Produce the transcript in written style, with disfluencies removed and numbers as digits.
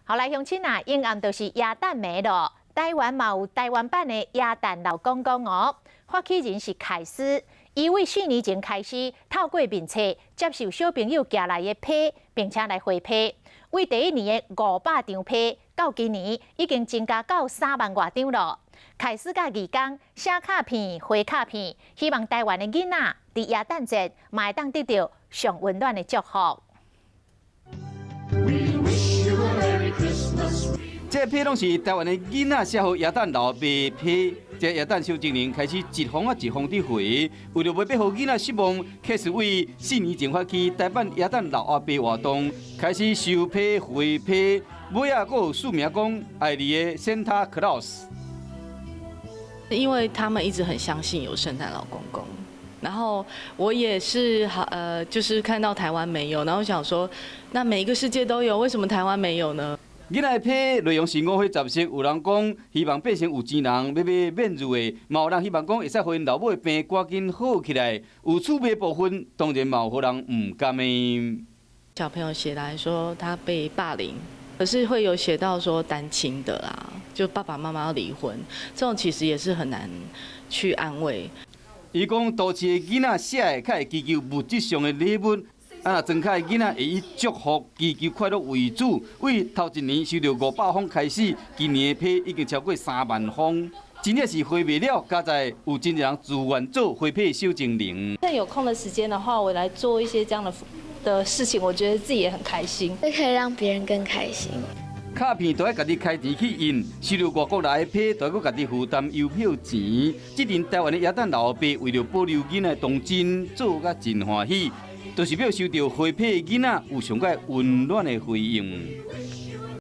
好來，鄉親啊，陰暗就是耶誕暝囉。台灣嘛有台灣版的耶誕老公公哦。發起人是凱斯，伊為4年前開始透過面冊接受小朋友寄來的批，並且來回批。為第一年的500張批，到今年已經增加到3萬外張囉。凱斯佮義工寫卡片、回卡片，希望台灣的囡仔佇耶誕節嘛會當得著上溫暖的祝福。 We wish you a Merry Christmas. 這批攏是台灣的囡仔寫予耶誕老阿伯批，這耶誕小精靈開始一封啊一封佇回，為著袂欲予囡仔失望，開始為4年前發起台版耶誕老阿伯活動，開始收批回批，尾仔閣有署名講愛你的 Santa Claus。因為他們一直很相信有聖誕老公公，然後我也是好就是看到台灣沒有，然後想說，那每一個世界都有，為什麼台灣沒有呢？囡仔的批內容是五花雜色，有人講希望變成有錢人，欲買免稅的，嘛有人希望講會使予𪜶老母的病趕緊好起來。有趣味部分，當然嘛有予人毋甘的。小朋友寫來說他被霸凌，可是會有寫到說單親的啦，就爸爸媽媽要離婚，這種其實也是很難去安慰。伊講都市的囡仔寫的較會祈求物質上的禮物。啊，莊跤的囡仔會以祝福、祈求快樂為主。為頭一年收著500封開始，今年的批已經超過3萬封，真正是回袂了。佳哉有真濟人自願做回批小精靈。在有空的時間的話，我來做一些這樣的事情，我覺得自己也很開心。這可以讓別人更開心。卡片都愛家己開錢去印，收著外國來的批，都愛閣家己負擔郵票錢。這陣台灣的耶誕老阿伯為著保留囡仔童真，做甲真歡喜。就是欲收著回批的囡仔有上蓋溫暖的回應。